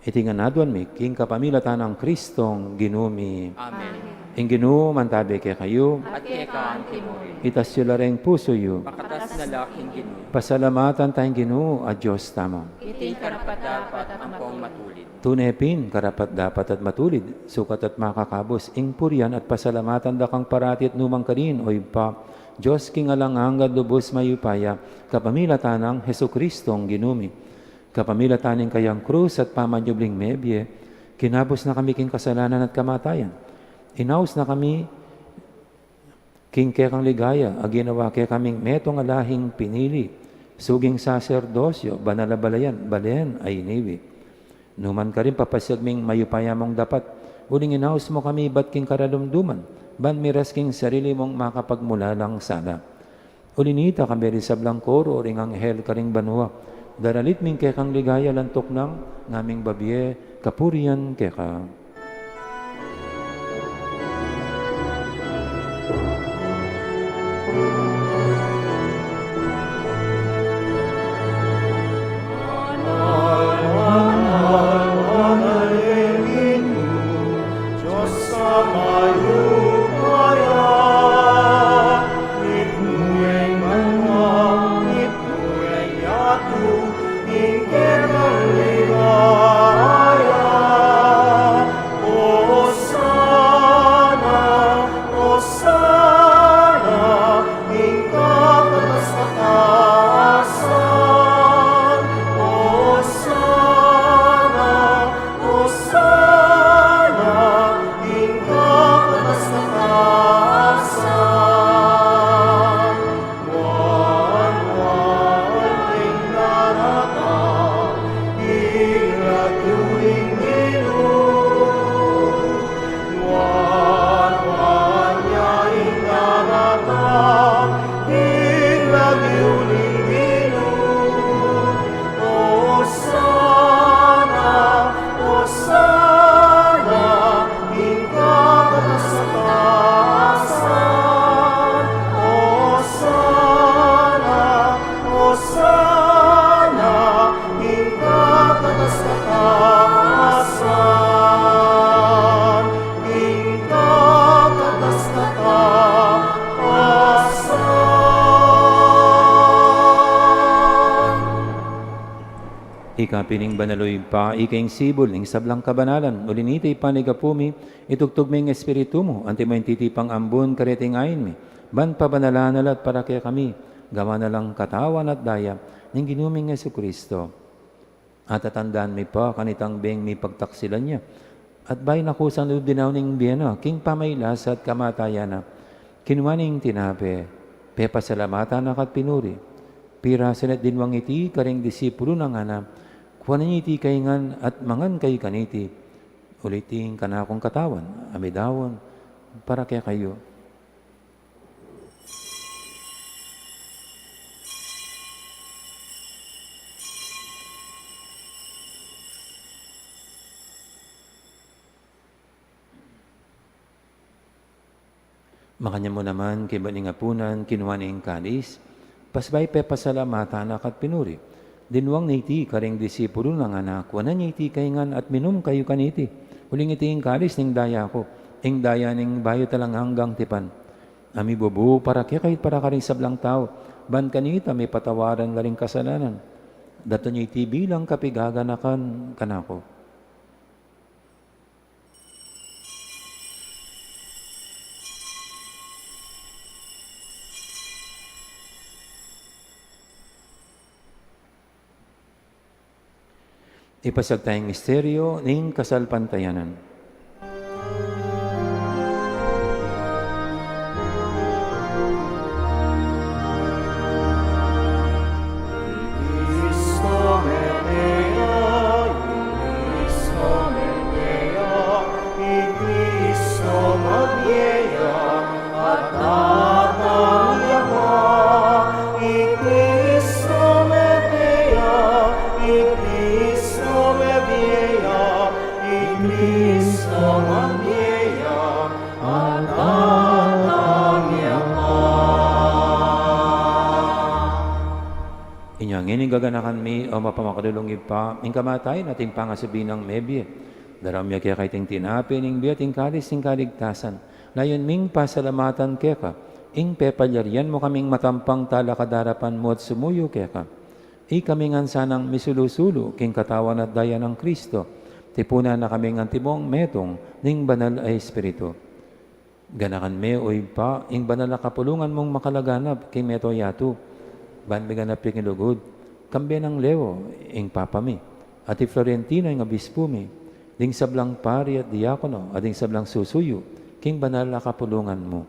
Iti ngan aduan mi king kapamilatan nang Kristong Ginu mi. Amen. Ing Ginu mantabi kekayu. At keka anti mu rin. Itas yu la ring pusu yu. Pakatas na la king Ginu. Pasalamatan taya ing Ginu a Dios tamu. Iti karapat-dapat ampong matulid. Tune pin karapat-dapat at matulid, sukat at makakabus ing purian at pasalamatan da kang parati at nu man karin, O Ibpa, Dios king alang angga at lubus mayupaya, kapamilatan nang Jesukristong Ginu mi. Kapamilatan ning kayang krus at pamanyubling mebie, kinabus na kami king kasalanan at kamatayan. Inaus na kami king kekang ligaya a ginawa kekaming metung a lahing pinili, suging saserdosyo, banal a balayan, balen a iniwi. Nu man karin papasyag ming mayupaya mung dapat, uling inaus mu kami ibat king karalumduman, ban miras king sarili mung makapagmulalang sala. Uli nita, kambe ring sablang koro ring anghel karing banua, daralit ming kekang ligaya, lantuk nang ngaming babie kapurian keka. Kapining banal, o Ibpa, ika ing sibul ning sablang kabanalan, uli niti panigapu mi, itugtug me ing Espiritu mu, antimo ing titipang ambun kareting ain mi, ban pabanalan na la at para kekami, gawan na lang katawan at daya ning Ginu ming Jesucristo. At tatandanan mi pa kanitang beng mipagtaksilan ya, at bayu na kusang lub dinaun ing bie na king pamagkasakit at kamatayan na, kinua ne ing tinape, pepasalamatan na ka at pinuri, pirasu ne at dinwang iti karing disipulu na, ngana: Kuanan ye iti kayu ngan at mangan kayu kaniti, uli iti ing kanakung katawan a midaun para kekayu. Makanyan mu naman, kaybat ning apunan, kinua ne ing kalis, pasbayu pepasalamatan na ka at pinuri, dinwang ne iti karing disipulu na, ngana: Kuanan ye iti kayu ngan at minum kayu kaniti, uling iti ing kalis ning daya ku, ing daya ning bayu at alang anggang tipan, a mibubu para kekayu at para karing sablang tau, ban kanita mipatawad la ring kasalanan. Datun ye iti bilang kapaganakan kanaku. Ipasiag taya ing misteryu ning kasalpantayanan. Inya ngeni gaganakan mi, o mapamakalulung Ibpa, ing kamatayan at ing pangasubli nang mebie. Daraun mi keka iting tinape ning bie at ing kalis ning kaligtasan. Layun ming pasalamatan keka ing pepalyarian mu kaming matampang talakad king arapan mu at sumuyu keka. Ikami ngan sanang misulu-sulu king katawan at daya nang Kristo. Tipunan na kaming antimo metung ning Banal a Espiritu. Ganakan me, o Ibpa, ing banal a kapulungan mung makalaganap king mabilug a yatu, ban miganap ya king lugud, kambe nang Leo, ing Papa mi, at i Florentino, ing Obispu mi, ding sablang pari at diakono, at ding sablang susuyu king banal a kapulungan mu.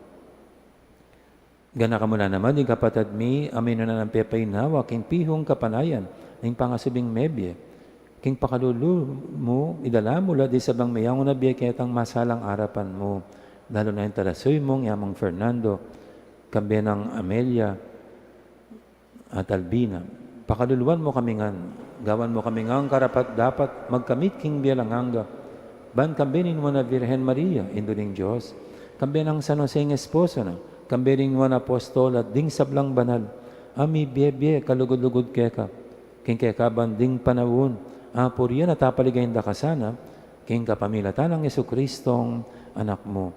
Ganakan mu la naman ding kapatad mi a minunan nang pepainawa king pihung kapanayan ning pangasubling mebie. King pakalulu mu, idala mu la ding sablang meyangu na bie ketang masalang arapan mu, lalu na ing talasuyu mung i Amang Fernando, kambe nang Amelia at Albina. Pakaluluan mu kami ngan, gawan mu kami ngan karapat-dapat magkamit king bie alang angga, ban kambe ning Nuan a Virgen Maria, Indu ning Dios, kambe nang San Jose ing esposo na, kambe ning Nuan a Apostol at ding sablang banal a mibie-bie kalugud-lugud keka, king kekaban ding panaun, apurian at apaligayan da ka sana, king kapamilatan nang Jesucristong Anak mu.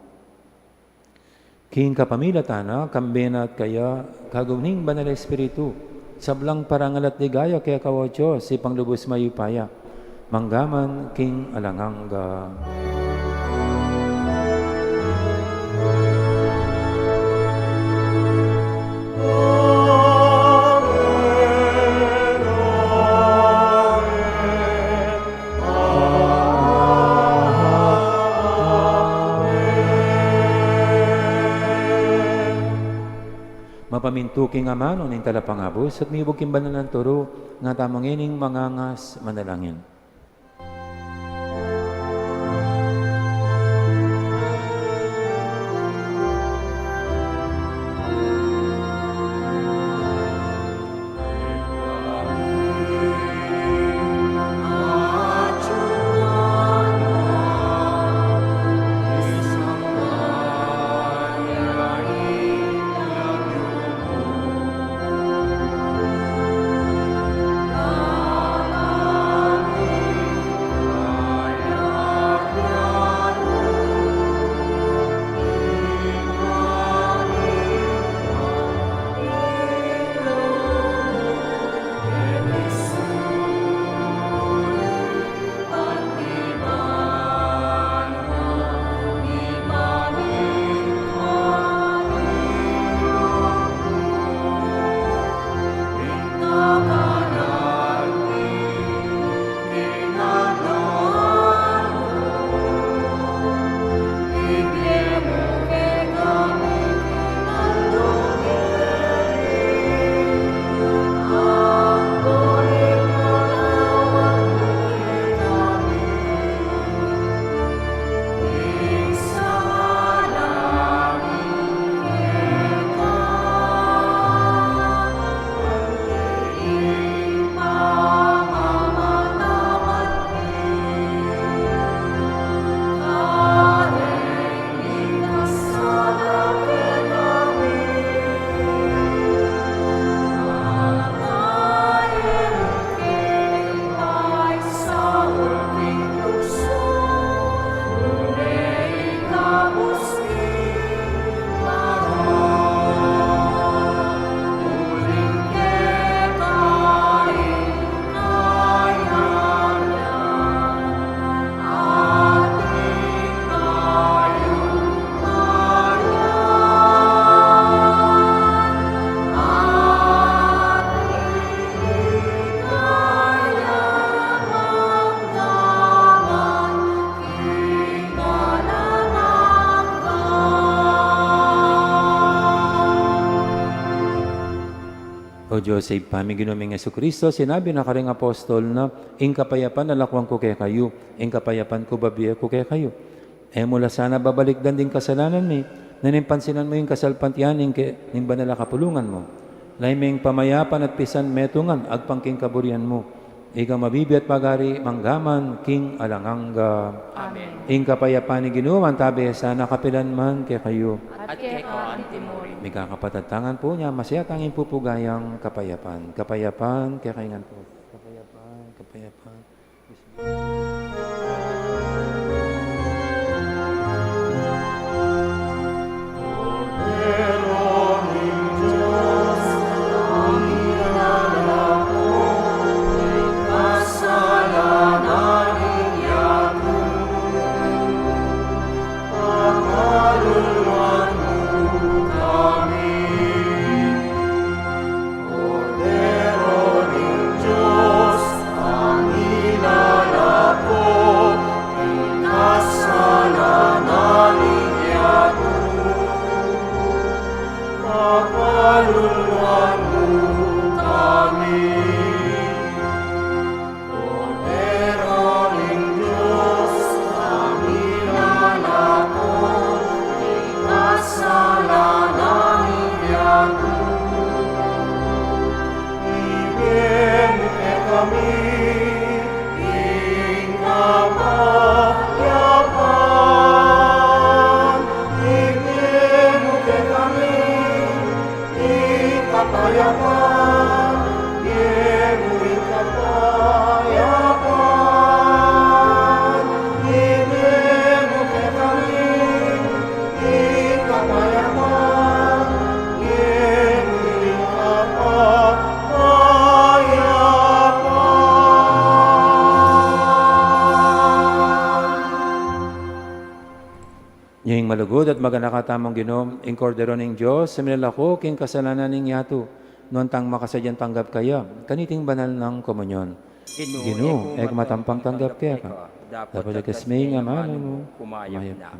King kapamilatan na, kambe na at kaya, kagum ning Banal a Espiritu, sablang parangal at ligaya keka, o Dios, Ibpang lubus mayupaya, mangga man king alang angga. Mapamintu king amanu ning Talapangabus at mibug king banal nang turu, nga tamu ngening mangangas manalangin. O Dios, Ibpa mi, Ginu ming Jesucristo, sinabi na karing apostol na, "Ing kapayapan lakuan ku kekayu, ing kapayapan ku babie ku kekayu." E mu la sana babalikdan ding kasalanan mi, nune pansinan mu ing kasalpantayanan ning ke-, ning banal a kapulungan mu. Lalam ning pamayapan at pisan metungan, agpang king kaburian mu. Ika mabibie at magari manggaman king alang angga. Amen. Ing kapayapan ning Ginu mantabe sana kapilan man kekayu. At keka antimurin. Mikakapatad tang ampo nya, masaya tang ipupugayang kapayapan. Kapayapan kekayu ngan pu. Kapayapan, kapayapan. Kordero ning Dios, a milalako king kasalanan ning yatu, pakaluluan mu kami. Kordero ning Dios, a milalako king kasalanan ning yatu, ibie mu kekami ing kapayapan. Ibie mu kekami ing kapayapan, ibie mu ing kapayapan, ibie mu kekami ing kapayapan, ibie mu ing kapayapan. Ing malugud at maganaka tamung Ginu, ing Kordero ning Dios, a milalako king kasalanan ning yatu, nuan tang makasadyang tanggap kaya kaniting banal nang komunyon. Ginu, e ku matampang tanggap keka, dapot lagkas me ing amanu mu, kumayap na.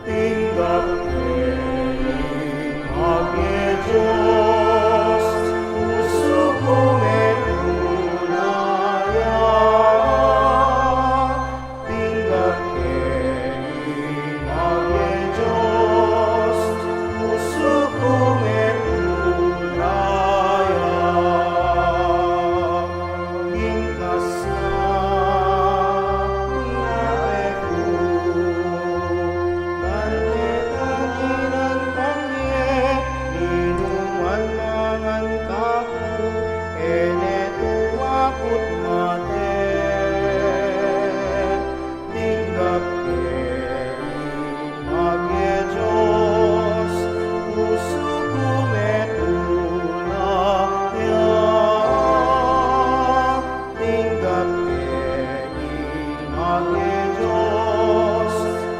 Tinggap ke ing Ibpa Dios, pusu ku metunaya. Tinggap ke ing Ibpa Dios, pusu ku metunaya. Ing kasna ning Ibpa ku, ban deta dinan pamie, inuman mangan kaku, e ne tuakut mate. Tinggap ke ing Ibpa Dios, pusu ku metunaya. Tinggap ke ing Ibpa Dios,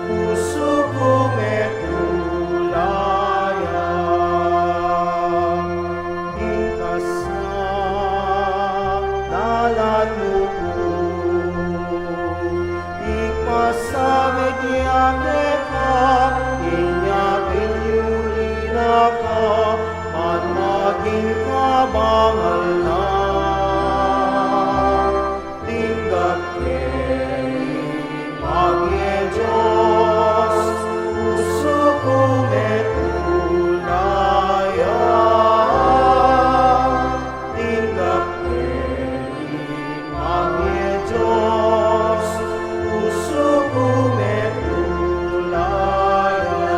pusu ku metunaya. Ing kasna, dalan mu Pangalan, tinggap keni, Ibpa mi Dios, pusu ku metung la ya. Tinggap keni, Ibpa mi Dios, pusu ku metung la ya.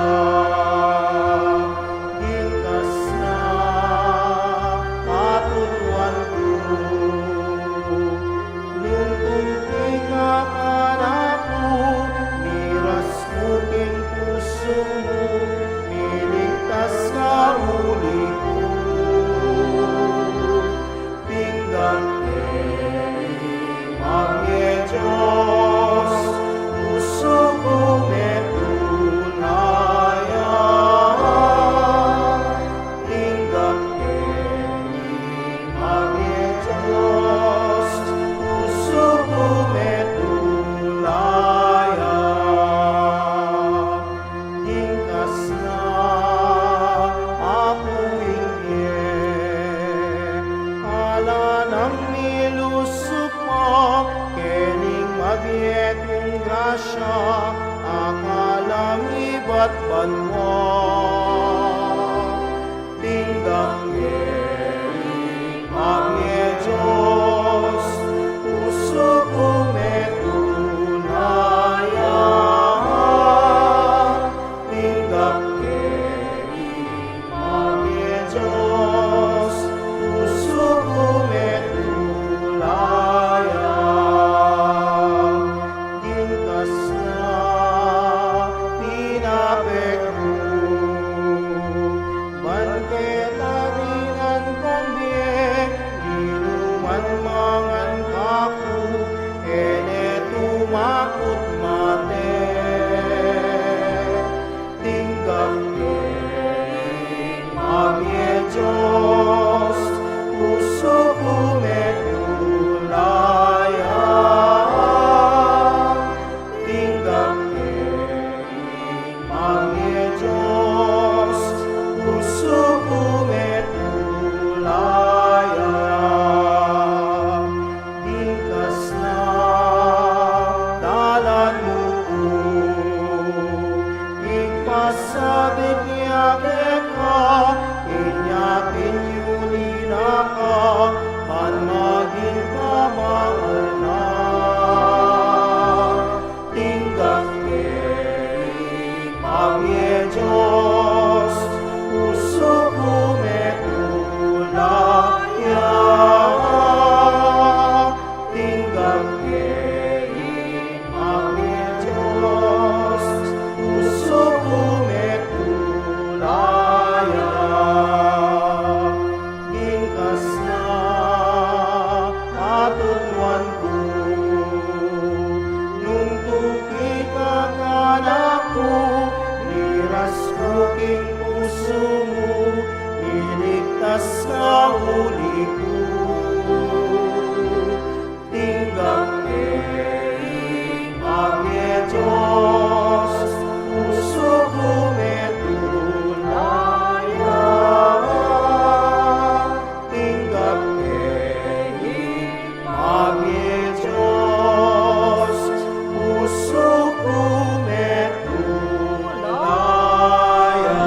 King kasna a tutuan ku, nung tungki ka kanaku, miras ku king pusu mu, miligtas ka uli ku. Tinggap keni, Ibpa mi Dios, pusu ku metung la ya. Tinggap keni, Ibpa mi Dios, pusu ku metung la ya. King kasna aku ingge, ala nang milusup pa, kening mabie kung grasya, akala mi ibat banua. Tinggap keni, Ibpa mi Dios, pusu ku metung la ya. Tinggap keni, Ibpa mi Dios, pusu ku metung la ya. King kasna pinape ku, ban keta dinan kang bie, ninuman mangan kaku, e ne tumakut mate. Tinggap keni, Ibpa mi Dios, pusu ku metung la ya. Tinggap keni, Ibpa mi Dios, pusu ku metung la ya. King kasna dalan mu ku ipasabit ya keka, inya pin yu ni na ka, ban maging kabangal na. Tinggap keni, Ibpa mi Dios, pusu ku metung la ya. Tinggap keni, Ibpa mi Dios, pusu ku metung la ya. King kasna a tutuan ku, nung tungki ka kanaku, miras ku king pusu mu, miligtas ka uli ku. Tinggap keni, Ibpa mi Dios, pusu ku metung la ya. Tinggap keni, Ibpa mi Dios, pusu ku metung la ya.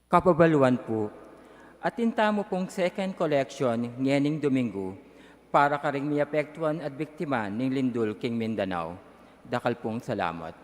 Kapabaluan pu, atin tamu pung second collection ngening Domingo para karing miapektuan at biktima ning lindul king Mindanao. Dakal pung salamat.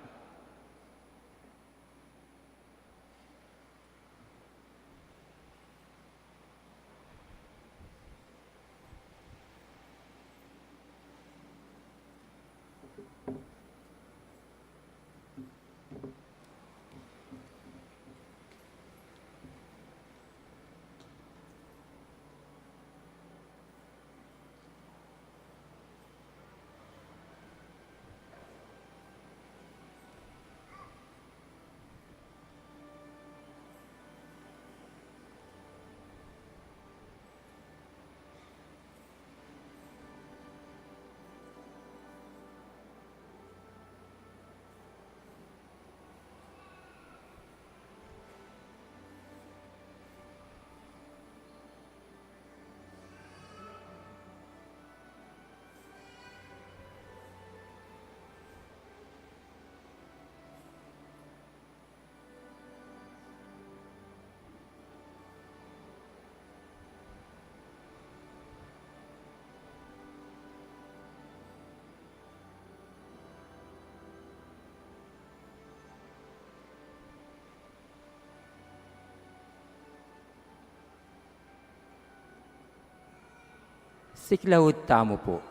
Siklaud tamu pu.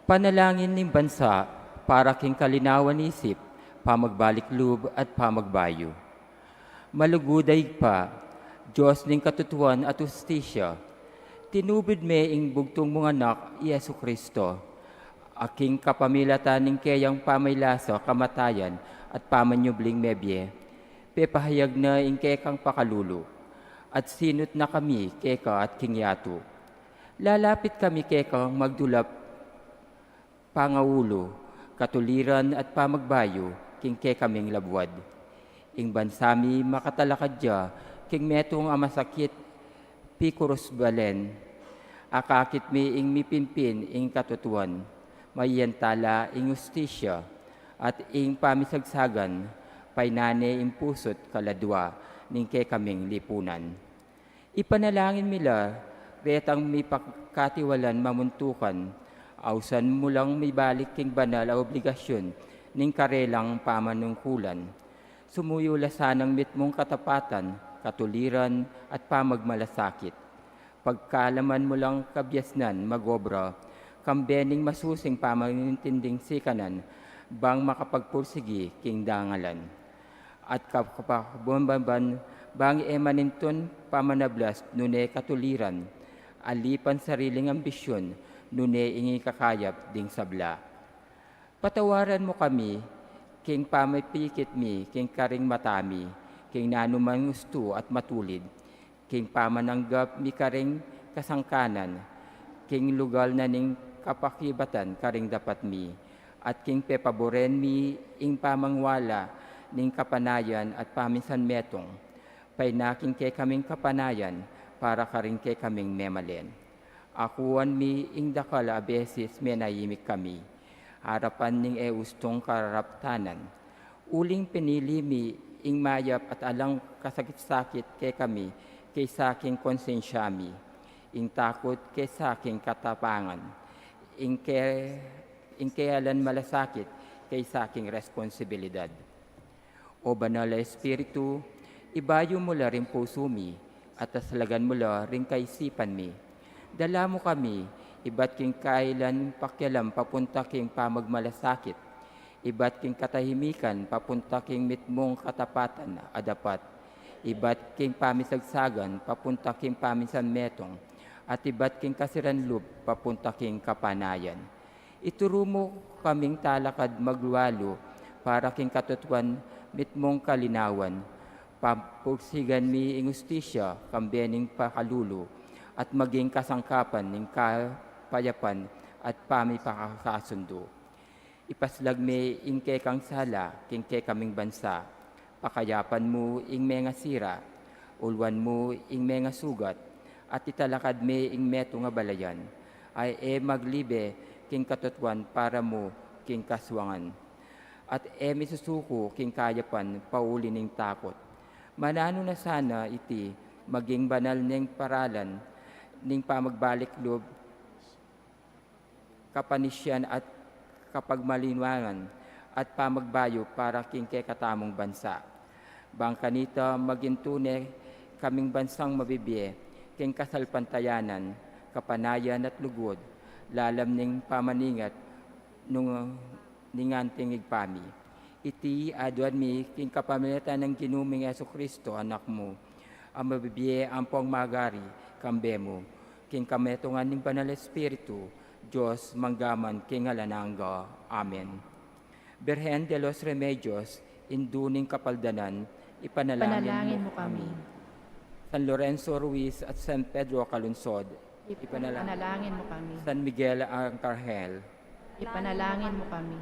Panalangin ning bansa para king kalinawan isip, pamagbalik lub at pamagbayu. Malugud a Ibpa, Dios ning katutuan at hustisya, tinubud me ing bugtung mung Anak, i Jesucristo, a king kapamilatan ning keyang pamailasa, kamatayan at pamanyubling mebie, pepahayag na ing kekang pakalulu, at sinut na kami keka at king yatu. Lalapit kami kekang magdulap pangaulu, katuliran at pamagbayu king kekaming labuad. Ing bansa mi makatalakad ya king metung a masakit, pikurus balen. Akakit mi ing mipinpin ing katutuan, mayantala ing hustisya, at ing pamisagsagan, painane ing pusut kaladua ning kekaming lipunan. Ipanalangin mi la retang mipakatiwalan mamuntukan, ausan mu lang mibalik king banal a obligasyun ning karelang pamanungkulan. Sumuyu la sanang mitmung katapatan, katuliran, at pamagmalasakit. Pagkalaman mu lang kabiasnan magobra, kambe ning masusing pamanintinding sikanan, bang makapagpursigi king dangalan. At kapakabambaban bang e manintun pamanablas nune katuliran, ali pansariling ambisyun nune ing ikakayap ding sabla. Patawaran mu kami king pamipikit mi king karing mata mi, king nanumang ustu at matulid, king pamananggap mi karing kasangkanan, king lugal na ning kapakibatan karing dapat mi, at king pepaboren mi ing pamangwala ning kapanayan at paminsan metung, paina king kekaming kapanayan para karing kekaming memalen. Akuan mi ing dakal a beses menayimik kami, arapan ning e ustung karaptanan. Uling pinili mi ing mayap at alang kasakit-sakit kekami kesa king konsensya mi, ing takut kesa king katapangan, ing ke-, ing kealan malasakit kesa king responsibilidad. O Banal a Espiritu, ibayu mu la ring pusu mi, at aslagan mu la ring kaisipan mi. Dala mu kami, ibat king kailan pakialam papunta king pamagmalasakit, ibat king katahimikan papunta king mitmung katapatan a dapat, ibat king pamisagsagan papunta king paminsan metung, at ibat king kasiran lub papunta king kapanayan. Ituru mu kaming talakad maglualu para king katutuan mitmung kalinawan. Papursigan mi ing ustisya, kambe ning pakalulu, at maging kasangkapan ning kapayapan at pamipakasasundu. Ipaslag mi ing kekang sala king kekaming bansa. Pakayapan mu ing mengasira, uluan mu ing mengasugat, at italakad mi ing metung a balayan, a e maglibe king katutuan para mu king kaswangan, at e misusuku king kayapan pauli ning takut. Mananu na sana iti maging banal neng paralan ning pamagbalik lub, kapanisian at kapagmalinuangan at pamagbayu para king kekatamung bansa. Bang kanita maging tune kaming bansang mabibie king kasalpantayanan, kapanayan at lugud, lalam ning pamaningat nung ning anting Ibpa mi. Iti aduan mi king kapamilatan nang Ginu ming Jesucristo, Anak mu, a mabibie ampong magari kambe mu, king kametungan ning Banal Espiritu, Dios, mangga man king alang angga. Amen. Birhen de los Remedios, Indu ning Kapaldanan, ipanalangin mu kami. San Lorenzo Ruiz at San Pedro Calungsod, ipanalangin mu kami. San Miguel Arcangel, ipanalangin mu kami.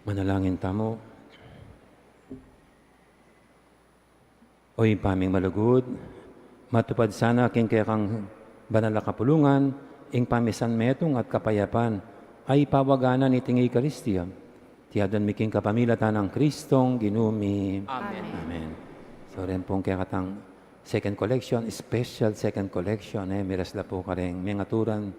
Manalangin tamu. O Ibpa ming malugud, matupad sana king kekang banal a kapulungan ing pamisan metung at kapayapan a ipawaga na niting Eukaristia. Iti aduan mi king kapamilatan nang Kristong Ginu mi. Amen. Amen. So, ren pung kekatang second collection, special second collection, e, miras la pu karing mengaturan,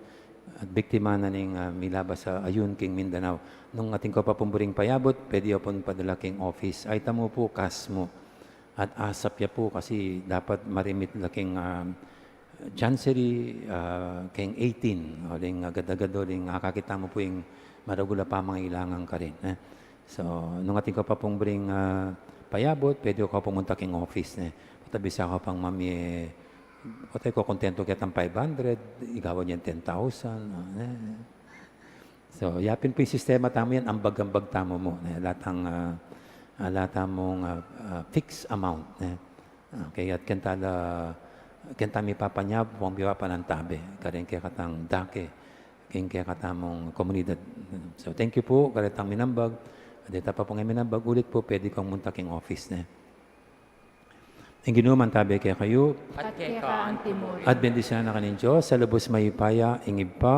at biktima na ning, ah, milabas a ayun king Mindanao. Nung atin ko pa pung buring payabut, pwede yo pung padala king office. Ay, tamu pu, cash mu. At ASAP ya pu kasi dapat ma-remit la king, ah, Chancery, ah, king eighteen, uling agad-agad, uling akakit tamu pu ing maragul a pamangailangan karin, e. So, nung atin ko pa pung buring, ah, payabut, pwede ko pumunta king office, ne. Pota bisa ko pang mamie, pota ko kontento ketang five hundred, igawan yang ten thousand, ah, e. So, yapin pu ing sistema tamu yan, ambag-ambag tamu mu, ne. Ala tang, ah, ala tamung, ah, ah, fixed amount, ne. Okay, at keng tala, keng tala mipapanyawad, pung mipapanantabe karing kekatang dake, keng kekatamung komunidad. So, thank you pu karetang minambag. At deta pa pung e minambag, ulit pu, pwede kang munta king office, ne. Ing Ginu mantabe kekayu. At keka antimurin. At bendisyunan na kayu ning Dios a lubus mayupaya, ing Ibpa,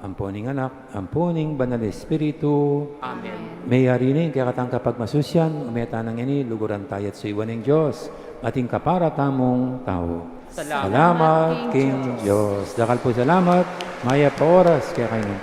ampo ning Anak, ampo ning Banal Espiritu. Amen. Meyari ne ing kekatang kapagmasusian, ume tana ngeni, luguran taya at suyuan ing Dios, at ing kapara tamung tau. Salamat king Dios. Dakal pung salamat, mayap a oras kekayu.